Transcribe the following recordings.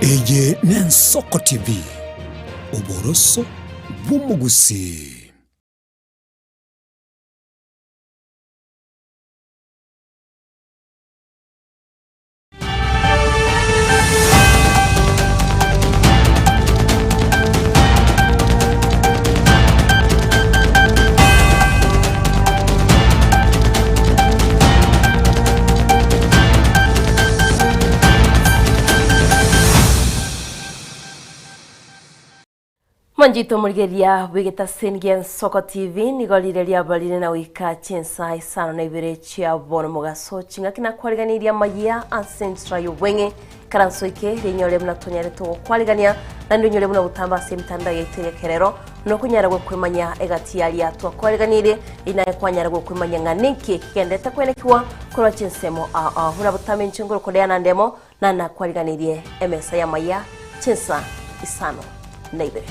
Eye n'Ensoko TV, oboroso bw'omogusii. Mwanchete omorigereria bw'egetaseni gia Ensoko TV nigo rire riabarire na goika chinsa isano na ibere chia bono mogaso ching'aki nakwariganirie amayia ase enchera y'obweng'e ikaranso eke rinyore buna tonyarete gokwarigania naende onyore buna gotamba ase emitandao yaito y'ekerero nokonyara gokwemanya egati yaria twakwariganirie riria naye kwanyara gokwemanya ng'a ninki kigendete kwenekigwa korwa chinsemo ao ao buna botambe inche ngorokodea na ndemo Na nakwariganirie emesa y'amaya chinsa isano na ibere.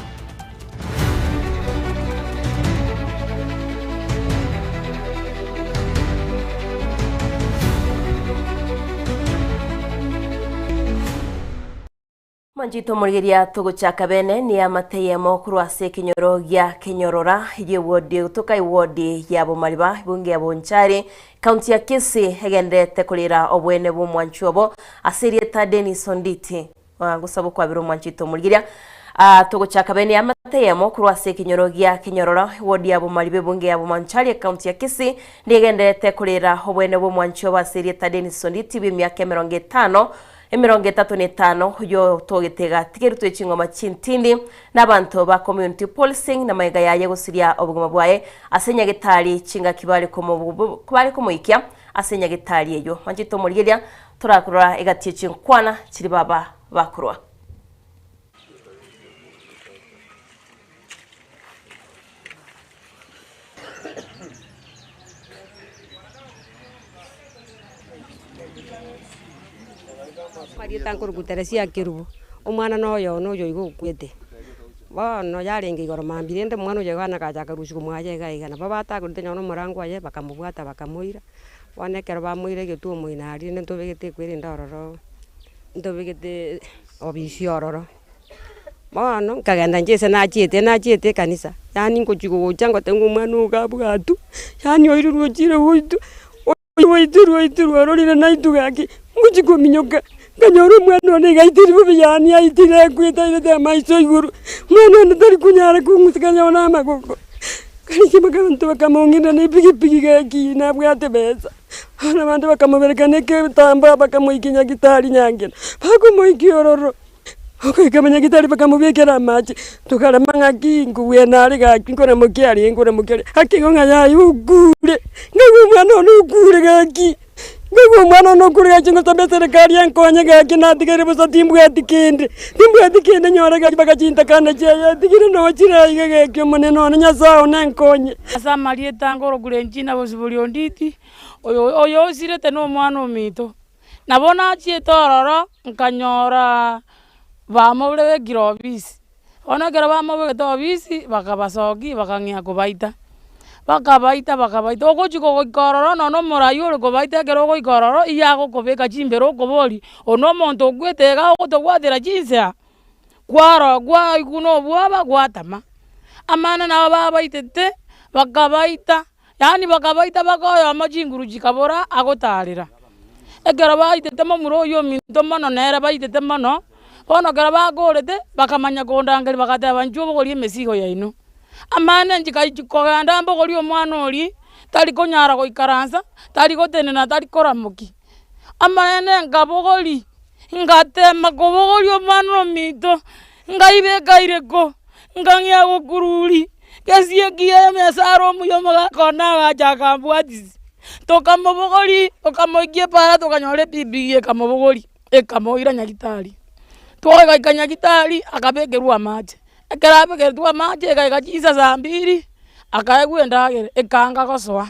Manchito omorigeria togochaka bene ni amate eyemo korwa ase ekenyoro gia Kenyorora y'ewodi gotoka ewodi ya Bomariba ebunge ya Bonchari County ya Kisii egendererete korera obwene bw'omwanchi obo ase erieta Dennis Onditi. Ah, gosaba okwabera omwanchi oito omorigeria. Ah, togochaka bene amate eyemo korwa ase ekenyoro gia Kenyorora ewodi ya Bomariba ebunge ya Bomanchari ecounty ya Kisii nigo egendererete korera obwene bw'omwanchi obo ase erieta Dennis Onditi bw'emiaka 50 35 oyio otogete gati kerutwe ching'oma chintindi na abanto ba community policing na magega yaye gosiria obogima bwaye ase nyagetari chingaki bare komo bare komoikia ase nyagetari eyio. Manchete omorigeria torakorora egati ye chinkwana chiri baba bakorwa. Marieta nkorokwa Teresia Kerubo, omwana na oyo one oyo iga okwete. Bono yarenge igoro mambia rende omwana oyo iga agachaka rusia komwaye iga iga. Nabo batagorete nonye na omorango oye bakamobwata bakamoira, bono ekero bamoira egetuo omoino aria rende ntobegete ekwerende ororo, ntobegete obisi ororo. Bono nkagenda inche ase nachiete, nachiete ekanisa, yaani ngochia gocha ngoteba ng'a omwana oyo iga abwatwe, yaani oirirwe ochire goitwa, oitirwe oitirwe ororire naitwe gaki, ngochia kominyoka, nkanyora omwana one iga aitiri bobe yaani aitire akwete airete amaiso igoro, omwana one tari konyara kong'usa nonye na amagoko, nkarisia mpaka abanto bakamong'ina na epikipiki gaki nabwate besa. Bono abande bakamobereka na egetambaa bakamoikia nyagitari nyangena, bakomoikia ororo. Ogoika abanyagitari bakamobekera amache, tokarama ng'aki nkogwena are gaki nkoramokia are nkoramokia are, akeigo ng'a yaya okure, ng'ai omwana one okure gaki, ng'ai omwana one okure gaki ngosaba eserekari enkonye gaki natigaire bosa timbwati kende, timbwati kende nyore gaki mpaka chintakana chiaye atigire noo chire iga gaki omonene one Nyasaye one enkonye. Ase amarieta ngorokure inche Bosibori Onditi, oyo oyo osirete na omwana ominto. Nabo nachiete ororo nkanyora bamobekire obisi, bono ekero bamobegete obisi bakabasokia bakang'ea kobaita, bakabaita bakabaita ogochia goika ororo nonye na omorai ore kobaita ekero ogoika ororo iga agokobeka chimbero okoboria oyo na omonto okwete iga ogotobwatera chinsea? Kwarora kwaigwa na obwoba gwatama. Amana nabo babaitete bakabaita. Yaani bakabaita baka oyomo chinguru chikabora agotaarera. Ekero baitete momura oyio ominto mono nere baitete mono, bono ekero bakorete, bakamanya kondangeria bagateba inchuo bogoria emesigo yaino. Amaene nchikaichi kogenda mbogorie omwana oria, tari konyara goikaransa, tari gotenena tari koramokia. Amaene nkabogoria, ngatema kobogoria omwana ominto, nkaibeka ireko, nkang'ea gokururia. Gesi ekiya Nyasae are omuya omogaka one agacha akambwatisia, tokamobogoria, tokamoikia epaara tokanyora epikipiki ekamobogoria, ekamoira nyagitari. Twagoika nyagitari akabekerwa amache, ekero abekeretwe amache egaika chinsa saa mbiri, akaegwa endagera ekaanga gosoa.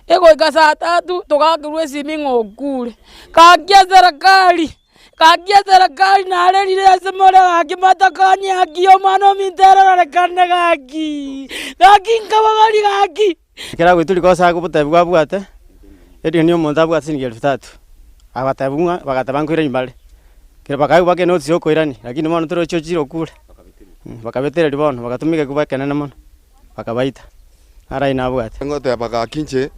Egoika saa tatu togakerwa esimi ng'a okure, gaki eserekari. Gaki eserekari narerire ase more gaki motokonye haki y'omwana ominto erorekane gaki, gaki nkabogoria gaki. Ekero agoitwa rikosa agotebiwa abwate, eriogi omonto abwate siringi elfu tatu, agatebiwa ng'a bagateba nkoirania bare. Ekero bakaigwa baka enotice ya okoirania, lakini bono torochi ochire okure, bakabetereria bono, bagatumia egekuba ekenene mono, bakabaita. Naro ayio nabwate. Ngoteba gaki inche,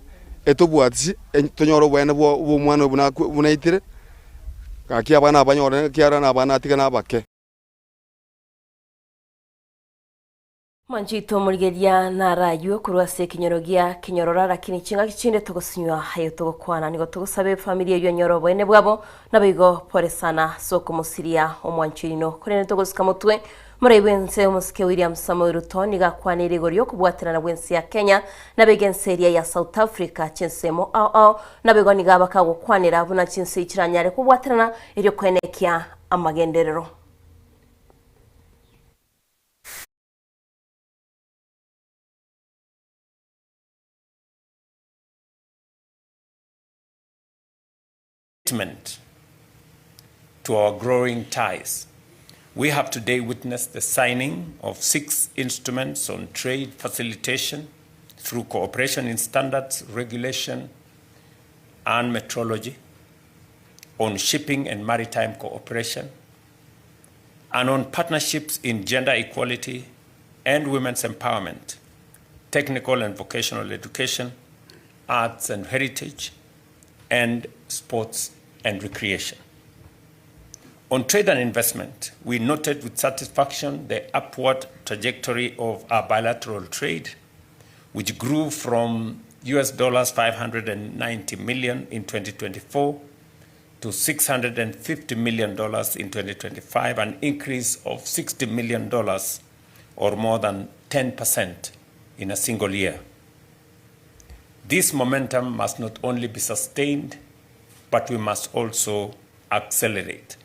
etobwatisi tonyore oboene bwa omwana oyo buna buna aitire, gaki abana abanyore ekiagera nabana atiga nabake. Mwanchito omorigeria naraywe korwa ase ekenyoro gia Kenyorora lakini chingaki chinde togosinywa aye togokwana nigo togosaba efamiri eyio enyore oboene bwabo naboigo pore sana ase okomosiria omwanchi oino korende togosika motwe Morai bw'ense omosike William Samoei Ruto nigo akwaneire igoro y'okobwaterana bw'ense ya Kenya nabaiga ense eria ya South Africa chinsemo ao ao naboigo nigo abakagokwanera buna chinse chiranyare kobwaterana erio koenekia amagenderero. Commitment to our growing ties. We have today witnessed the signing of 6 instruments on trade facilitation through cooperation in standards, regulation and metrology, on shipping and maritime cooperation, and on partnerships in gender equality and women's empowerment, technical and vocational education, arts and heritage, and sports and recreation. On trade and investment, we noted with satisfaction the upward trajectory of our bilateral trade, which grew from US dollars 590 million in 2024 to $650 million in 2025, an increase of $60 million or more than 10% in a single year. This momentum must not only be sustained, but we must also accelerate.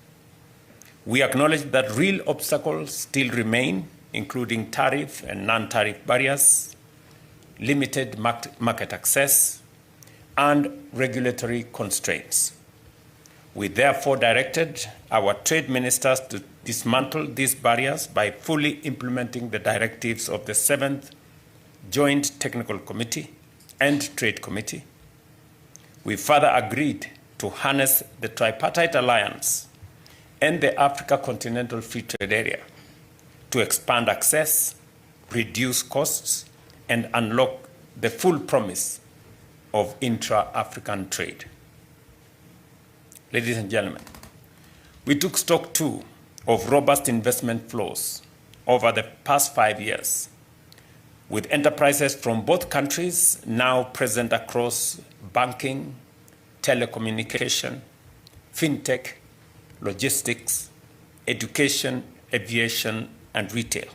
We acknowledge that real obstacles still remain, including tariff and non-tariff barriers, limited market access, and regulatory constraints. We therefore directed our trade ministers to dismantle these barriers by fully implementing the directives of the 7th Joint Technical Committee and Trade Committee. We further agreed to harness the tripartite alliance and the Africa Continental Free Trade Area to expand access, reduce costs, and unlock the full promise of intra-African trade. Ladies and gentlemen, we took stock too of robust investment flows over the past 5 years, with enterprises from both countries now present across banking, telecommunication, fintech, logistics, education, aviation, and retail.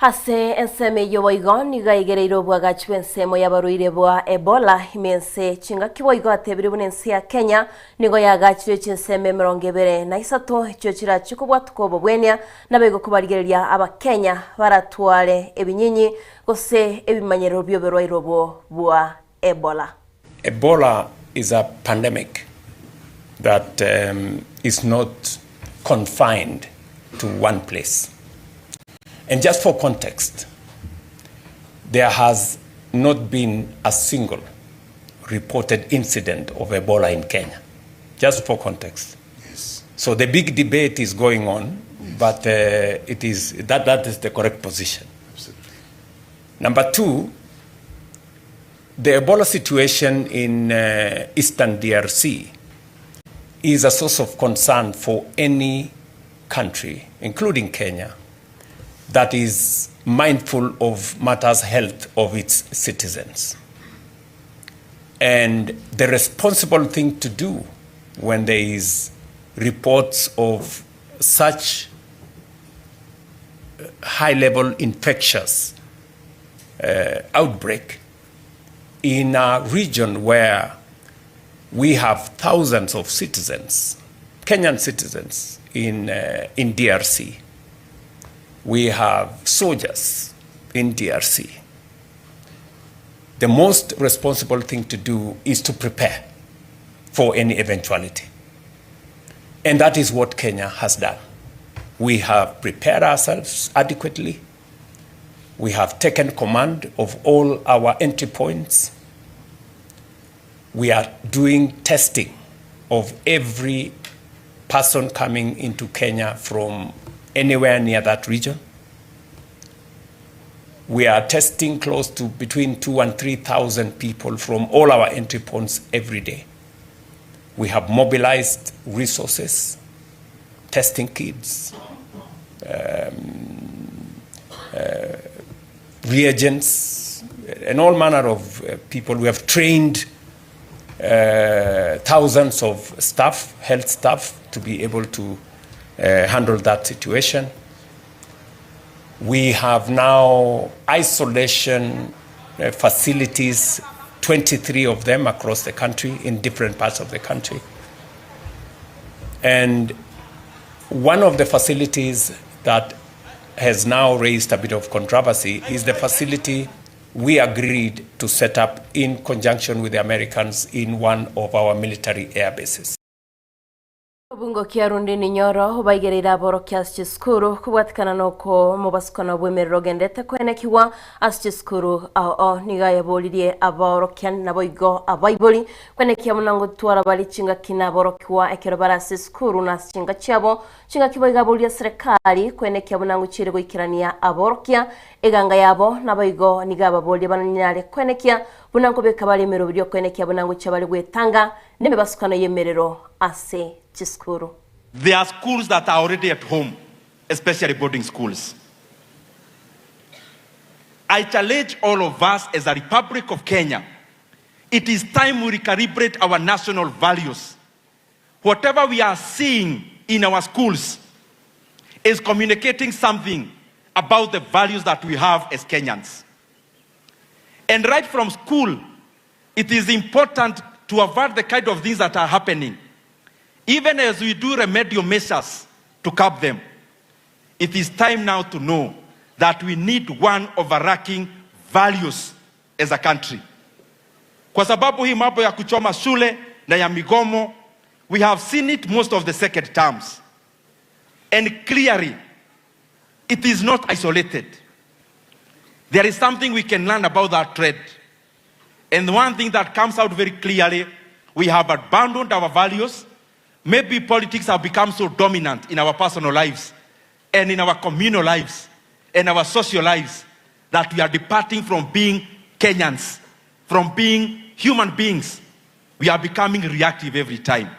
Ase ensemo eyio boigo nigo aigereire obwagachi bw'ensemo y'abarwaire bwa Ebola ime ense chingaki boigo atebirie buna ense ya Kenya nigo yagachire chinsemo 23 echio chirachie kobwatuka obobwenia naboigo kobarigereria abakenya baratware ebinyinyi gose ebimanyerero bi'oborwaire obwo bwa Ebola. Ebola is a pandemic that is not confined to one place. And just for context, there has not been a single reported incident of Ebola in Kenya. Just for context. Yes. So the big debate is going on, yes. But that is the correct position. Absolutely. Number two, the Ebola situation in Eastern DRC is a source of concern for any country, including Kenya, that is mindful of matters health of its citizens. And the responsible thing to do when there is reports of such high-level infectious outbreak in a region where we have thousands of citizens, Kenyan citizens in DRC. We have soldiers in DRC. The most responsible thing to do is to prepare for any eventuality. And that is what Kenya has done. We have prepared ourselves adequately. We have taken command of all our entry points. We are doing testing of every person coming into Kenya from anywhere near that region. We are testing close to between 2 and 3,000 people from all our entry points every day. We have mobilized resources, testing kits, um, reagents, and all manner of people. We have trained thousands of staff, health staff, to be able to handle that situation. We have now isolation facilities, 23 of them across the country, in different parts of the country. And one of the facilities that has now raised a bit of controversy is the facility we agreed to set up in conjunction with the Americans in one of our military air bases. Obungo Kiarundi Ninyoro obaigereire aborokia ase chisukuru kobwatikana noko omobasukano bw'emerero ogendete koenekigwa ase chisukuru ao ao. Nigo ayaboririe abaorokia naboigo abaibori kwenekia buna ngotwara bare chingaki naborokigwa ekero bare ase esukuru na ase chinka chiabo. Chingaki boigo aborie serikali kwenekia buna ngochiire goikerania aborokia eganga yabo naboigo nigo ababorie banyare kwenekia buna nkobeka bare emeroberi y'okoenekia buna ngochia bare gwetanga nemebasukano y'emerero ase chisukuru. There are schools that are already at home, especially boarding schools. I challenge all of us as a Republic of Kenya. It is time we recalibrate our national values. Whatever we are seeing in our schools is communicating something about the values that we have as Kenyans. And right from school, it is important to avert the kind of things that are happening. Even as we do remedial measures to curb them, it is time now to know that we need one overarching values as a country. Kwa sababu hii mambo ya kuchoma shule na ya migomo, we have seen it most of the second terms. And clearly, it is not isolated. There is something we can learn about that trend. And one thing that comes out very clearly, we have abandoned our values. Maybe politics have become so dominant in our personal lives and in our communal lives and our social lives that we are departing from being Kenyans, from being human beings. We are becoming reactive every time.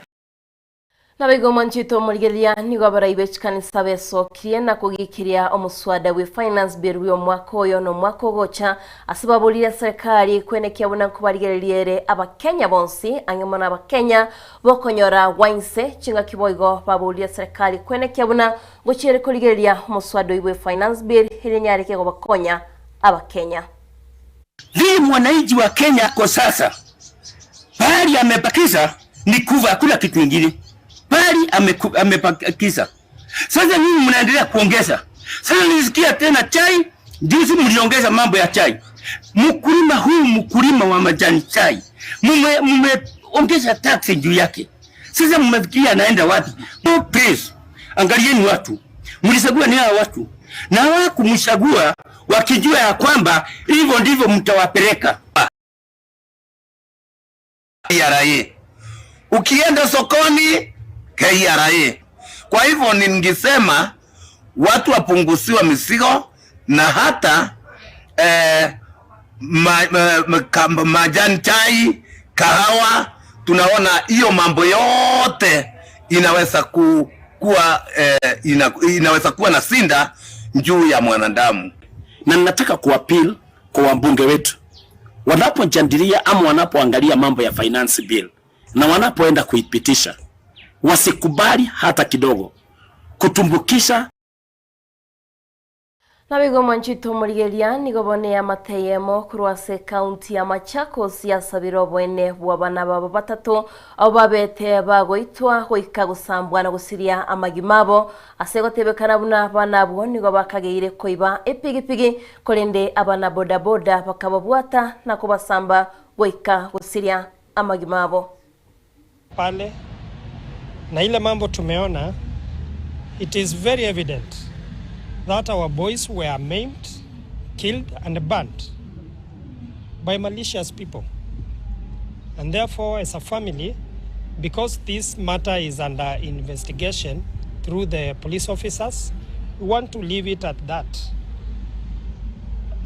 Naboigo omwanchete omorigereria nigo abarai be chikanisa besokirie na kogikiria omoswada bwe Finance Bill bw'omwaka oyo na omwaka ogocha ase baborire serikali kwenekia buna nkobarigereria ere Abakenya bonsi ang'e mono Abakenya bokonyora gwainse chingaki boigo baborire serikali kwenekia buna ngochia ere korigereria omoswada oyio bwe Finance Bill eria enyareke gobakonya Abakenya. Hii mwananchi wa Kenya kwa sasa pahali amebakiza ni kuva, hakuna kitu kingine pahali amebakiza. Sasa nyinyi mnaendelea kuongeza. Sasa nilisikia tena chai, juzi mliongeza mambo ya chai. Mkulima huyu mkulima wa majani chai, mumeongeza tax juu yake. Sasa mmefikiria anaenda wapi? No, please. Angalieni watu. Mlichagua ni hawa watu. Na hawakumchagua wakijua ya kwamba hivyo ndivyo mtawapeleka. KRA. Ukienda sokoni KRA. Kwa hivyo ningesema watu wapunguziwa mizigo na hata majani chai, kahawa, tunaona hiyo mambo yote inaweza kuwa inaweza kuwa na sinda juu ya mwanadamu. Na ninataka kuappeal kwa wabunge wetu wanapojadilia ama wanapoangalia mambo ya finance bill na wanapoenda kuipitisha, wasikubali hata kidogo kutumbukisha. Naboigo omwanchete omorigereria nigo bono eamate eyemo korwa ase ekaunti ya Machakos yasabire oboene bw'abana babo batato abwo babete bagoitwa goika gosambwa na gosiria amagima abo ase gotebekana buna abana abwo nigo bakageire koiba epigipigi korende abana bodaboda bakababwata na kobasamba goika gosiria amagima abo. Pale na ile mambo tumeona, it is very evident that our boys were maimed, killed and burnt by malicious people. And therefore, as a family, Because this matter is under investigation through the police officers, we want to leave it at that.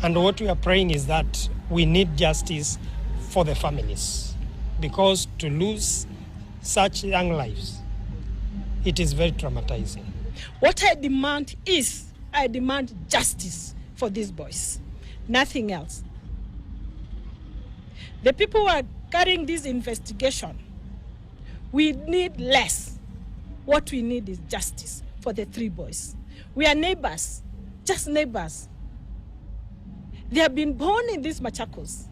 And what we are praying is that we need justice for the families because to lose such young lives, it is very traumatizing. What I demand is, I demand justice for these boys, nothing else. The people who are carrying this investigation, we need less. What we need is justice for the three boys. We are neighbors, just neighbors. They have been born in these Machakos.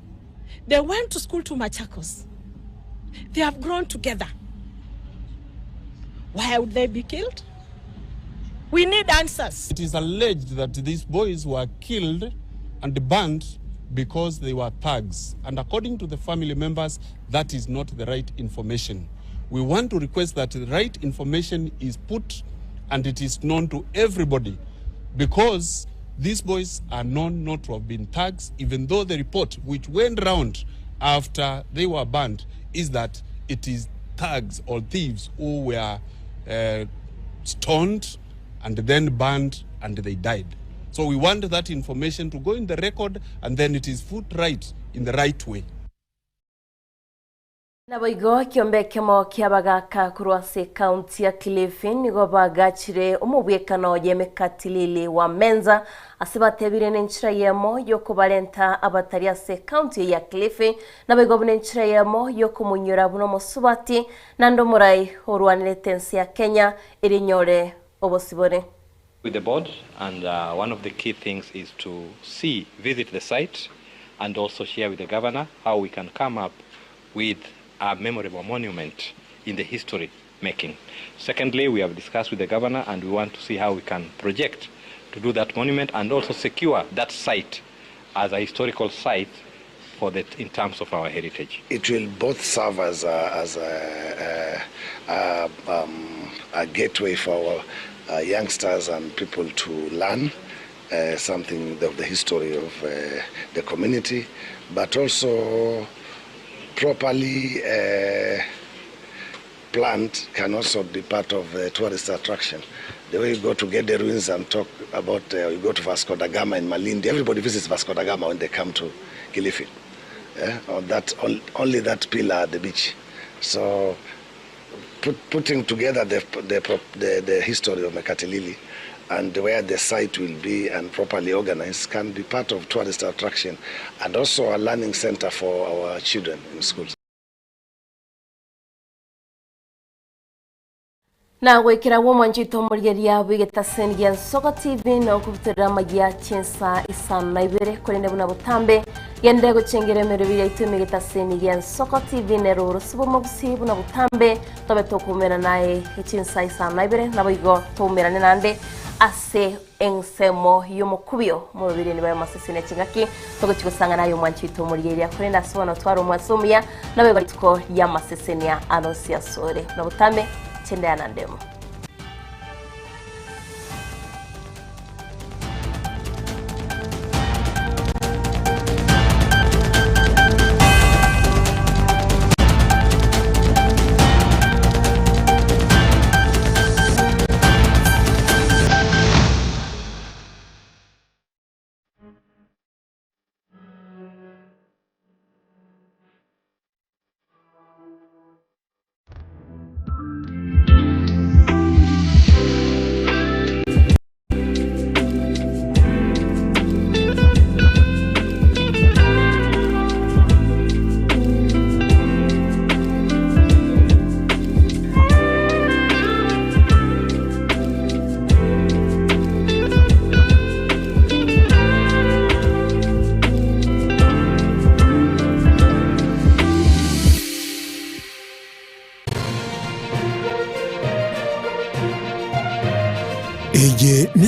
They went to school to Machakos. They have grown together. Why would they be killed? We need answers. It is alleged that these boys were killed and burned because they were thugs. And according to the family members, that is not the right information. We want to request that the right information is put and it is known to everybody because these boys are known not to have been thugs, even though the report which went round after they were banned is that it is thugs or thieves who were stoned and then burned and they died. So we want that information to go in the record and then it is put right in the right way. Naboigo ekiombe ekemo ki'abagaaka korwa ase ekaunti ya Kilifi nigo bagachire omobwekano y'emekatilili wa Menza ase batebire nenchera eyemo y'okobarenta abatari ase ekaunti eye ya Kilifi naboigo buna enchera eyemo y'okomonyora buna omosubati naende omorai orwanerete ense ya Kenya erinyore obosibore. With the board and one of the key things is to see, visit the site and also share with the governor how we can come up with a memorable monument in the history making. Secondly, we have discussed with the governor and we want to see how we can project to do that monument and also secure that site as a historical site for that in terms of our heritage. It will both serve as a, as a, a, a, a gateway for our youngsters and people to learn something of the history of the community, but also properly planned can also be part of a tourist attraction. The way you go to Gede Ruins and talk about, you go to Vasco da Gama in Malindi, everybody visits Vasco da Gama when they come to Kilifi. Yeah? Or that on, only that pillar at the beach. So putting together the history of Mekatilili and where the site will be and properly organized can be part of tourist attraction and also a learning center for our children in schools. Na goikera bw'omwanchito omorigeria bw'egetaseni gia Nsoga TV na okobutorera amagia chinsa isano na ibere korende buna botambe gende gochengera emerobiri yaito emegetaseni gia Nsoga TV nero orosi bw'omogusi buna botambe tobe tokoumera naye echinsa isano na ibere naboigo toumerane nande ase ensemo y'omokubio morobiri nibayo maseseni echingaki togochigosanga naye omwanchito omorigeria korende ase bono twara omwase omuya naboigo rituko ri'amaseseni arosi asore na botambe chendeana ndemo. Eye.